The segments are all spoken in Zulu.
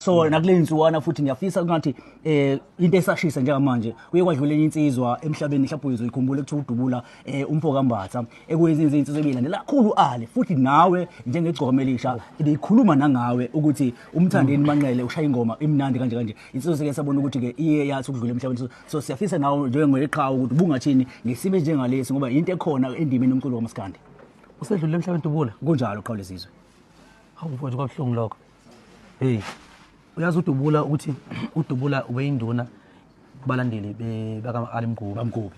So nakule nsuwana futhi ngiyafisa kungathi into esashisa njengamanje kuye kwadlula enye insizwa emhlabeni, mhlawumbe uzoyikhumbula, kuthiwa uDubula, umfo kaMbatha, ekuyezinye izinsizwa ebilandela kakhulu Ale. Futhi nawe njengegcokama elisha ibikhuluma nangawe ukuthi uMthandeni Manqele ushaya ingoma imnandi kanje kanje. Insizwa sike sabona ukuthi-ke iye yathi ukudlula emhlabeni. So siyafisa nawe njengoyeqhawe ukuthi ubungathini ngesimo esinjengalesi, ngoba into ekhona endimeni yomculo kamaskandi. Usedlulile emhlabeni, Dubula? Kunjalo, qhawe lesizwe. Hawu mfowethu, kwabuhlungu lokho. Hey, uyazi uDubula ukuthi uDubula ubeyinduna kubalandeli baka-Ali Mgube. BaMgube.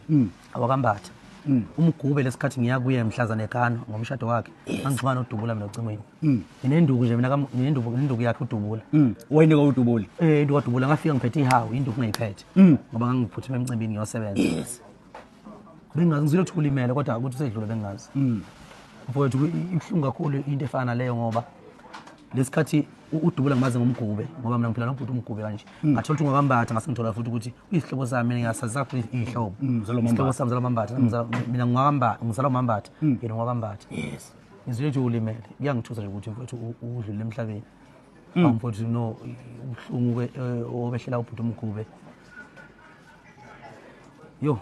AwakaMbatha. UMgube lesikhathi ngiya kuye mhlazane eganwa ngomshado wakhe. Ngangixhumana noDubula mina ocingweni. Nginenduku nje mina nginenduku yakhe uDubula. Wayinika uDubula? Eh, induku kaDubula. Ngafika ngiphethe ihawu, induku ngiyiphethe. Ngoba ngangiphuthuma emcimbini ngiyosebenza. Bengazi, ngizwile ukuthi ulimele, kodwa ukuthi usedlule bengazi. Mfowethu, ibuhlungu kakhulu into efana naleyo, ngoba lesikhathi uDubula ngimaze ngoMgube, ngoba mina ngiphila nobhuti uMgube kanje. Ngathola ukuthi ungakaMbatha, ngase ngithola futhi ukuthi uyisihlobo sami, mina ngiyasazi kakhulu iy'hlobo. Mzala. Isihlobo sami, mzala Mambatha. Mina ngingwakaMbatha, ngizalwa uMambatha, yena ungwakambatha. Ngizwile ukuthi ulimele, kuyangithusa nje ukuthi mfowethu udlulile emhlabeni. Awu mfowethu, no, ubuhlungu-ke obehlela ubhuti uMgube. Yo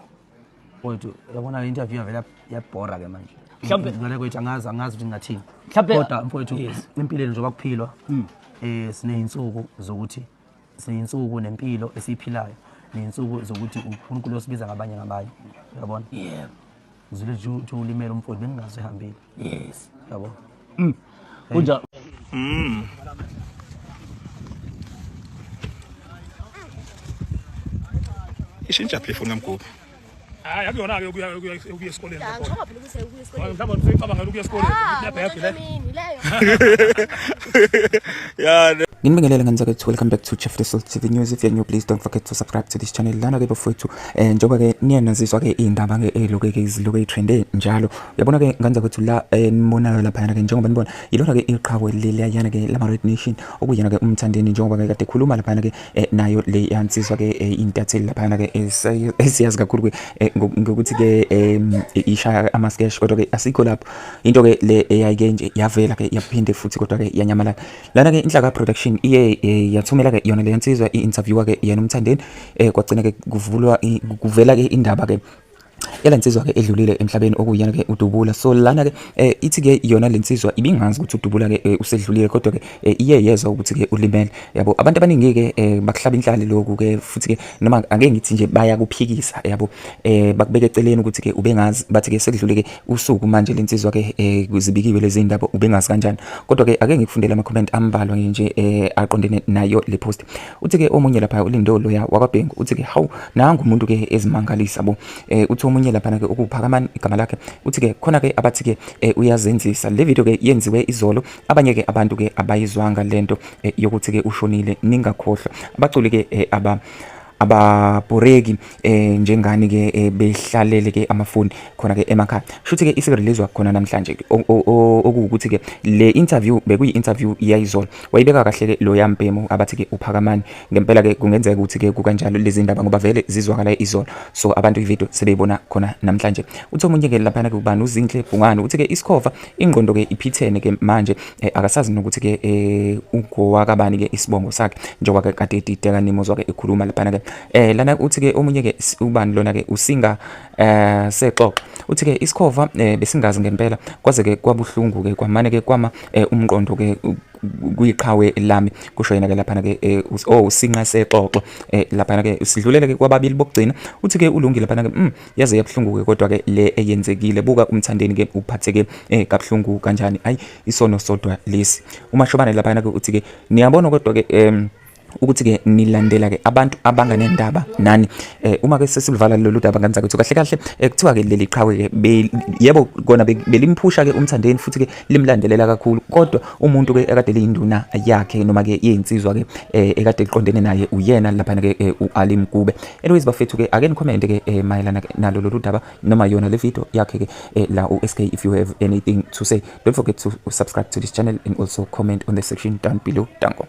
mfowethu, yabona le interview yavele yabhora-ke manje. Ngale kwethu angazi ukuthi ngingathini. Kodwa mfowethu, empilweni njengoba kuphilwa, siney'nsuku zokuthi siney'nsuku nempilo esiyiphilayo, ney'nsuku zokuthi uNkulunkulu osibiza ngabanye ngabanye, uyabona? Yebo. Ngizwile nje ukuthi ulimele umfowethu, bengingazi ehambile. Yabo. Kunjalo. Ishintsha phi ifoni kaMgube? Hayi, akuyona-ke ukuya esikoleni. Ya, ngisho phela ukuthi ukuya esikoleni. Mhlawumbe useyicabangela ukuya esikoleni. Ah, Lebhebhe le. mini leyo. Ya. Nginibingelele ngane zakwethu, welcome back to Chef the Soul TV News. If you're new, please don't forget to subscribe to this channel. Lana ke bafowethu, njengoba ke niye nazizwa ke iy'ndaba ke ey'loke ke ziloke y'trende njalo. Uyabona ke ngane zakwethu la, nibonayo laphayana ke, njengoba nibona ilona ke iqhawe leliyana ke lama Red Nation, okuyena ke uMthandeni, njengoba ke kade ekhuluma laphayana ke nayo le yansizwa ke, intatheli laphayana ke esiyazi kakhulu ke ngokuthi ke ishaya ama-sketch, kodwa ke asikho lapho. Into ke le eyayike nje yavela ke yaphinde futhi kodwa ke yanyamalala. Lana ke Inhlaka Production iye yathumela ke yona le yansizwa i-interviewer ke yena uMthandeni, kwagcina ke kuvulwa kuvela ke indaba ke yala nsizwa ke edlulile emhlabeni, okuyena ke uDubula. So lana ke ithi ke yona lensizwa ibingazi ukuthi uDubula ke usedlulile, kodwa ke iye yezwa ukuthi ke ulimele, yabo. Abantu abaningi ke bakuhlaba inhlali lokhu ke, futhi ke noma ake ngithi nje bayakuphikisa, yabo, bakubeka eceleni ukuthi ke ubengazi. Bathi ke sekudlule ke usuku manje lensizwa ke zibikiwe lezi ndaba, ubengazi kanjani? Kodwa ke ake ngikufundele ama comment ambalwa nje aqondene nayo le post. Uthi ke omunye lapha, uLindo loya wakwaBhengu, uthi ke hawu, nangu umuntu ke ezimangalisa bo. Uthi omunye lapha ke, ukuPhakamani igama lakhe, uthi ke khona ke abathi ke uyazenzisa. Le video ke yenziwe izolo, abanye ke abantu ke abayizwanga lento yokuthi ke ushonile. Ningakhohlwa abaculi ke ababhoreki njengani ke behlalele ke amafoni khona ke emakhaya. Shuthi ke isikelezwa khona namhlanje, okuwukuthi ke le interview bekuyi interview yayizolo. Wayibeka kahle ke lo yambhemu abathi ke uPhakamani. Ngempela ke kungenzeka ukuthi ke kukanjalo lezi ndaba, ngoba vele zizwakala izolo, so abantu ivideo sebeyibona khona namhlanje. Uthi omunye ke laphana ke, ubani, uZinhle Bhungane, uthi ke isikhova ingqondo ke iphithene ke manje, akasazi nokuthi ke ungowakabani ke isibongo sakhe, njengoba ke kade edideka nimuzwa ke ekhuluma laphana ke. Lana uthi ke omunye ke, ubani lona ke, uSinga Sexoxo, uthi ke isikhova besingazi ngempela, kwaze ke kwabuhlungu ke, kwamane ke kwama umqondo ke kuyiqhawe lami, kusho yena ke laphana ke, oh, uSinqa Sexoxo laphana ke. Sidlulele ke kwababili bokugcina. Uthi ke ulungile laphana ke, yaze yabuhlungu ke kodwa ke le eyenzekile. Buka uMthandeni ke uphatheke kabuhlungu kanjani, ayi isono sodwa lesi. UMashobane laphana ke uthi ke niyabona kodwa ke ukuthi ke nilandela ke abantu abanganendaba nani. Uma ke sesiluvala lolu daba ngane zakwethu, kahle kahle kuthiwa ke leli qhawe ke yebo kona belimphusha ke uMthandeni, futhi ke limlandelela kakhulu, kodwa umuntu ke ekade liyinduna yakhe noma ke yeyinsizwa ke ekade liqondene naye uyena laphana ke u-Ali Mgube. Anyways bafethu ke, ake ni-comment ke mayelana ke nalo lolu daba noma yona le video yakhe ke la u-SK. If you have anything to say, don't forget to subscribe to this channel and also comment on the section down below. Danko.